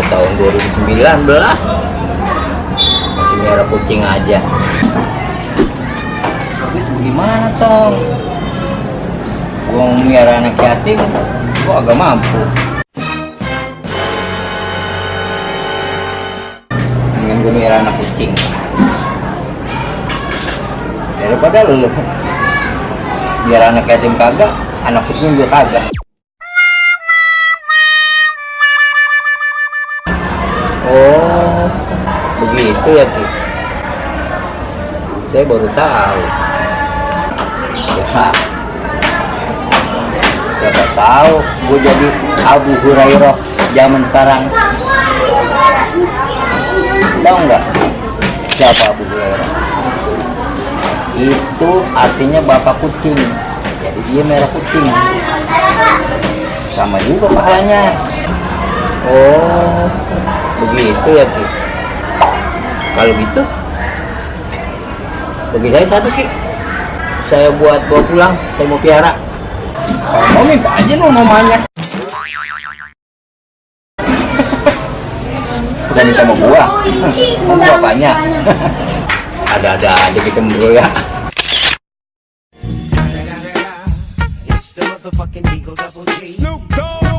tahun 2019 masih merah kucing aja. Tapi bagaimana Tong? Gua melihara anak yatim, gua agak mampu. Mendingan gua melihara anak kucing daripada lu biar anak yatim kagak, anak kucing juga kagak. Oh, begitu ya Ki. Saya baru tahu. Ya, siapa tahu gue jadi Abu Hurairah zaman sekarang. Tahu nggak siapa Abu Hurairah? Itu artinya bapak kucing. Jadi dia merah kucing. Sama juga pahalanya. Oh, begitu ya Ki. Kalau gitu bagi saya satu Ki, saya buat bawa pulang, saya mau piara. Kalau mau minta aja lo mamanya. Udah minta mau gua, mau gua apanya? Ada-ada aja kita berdua ya. It's the motherfucking Eagle Double G. Snoop Dogg.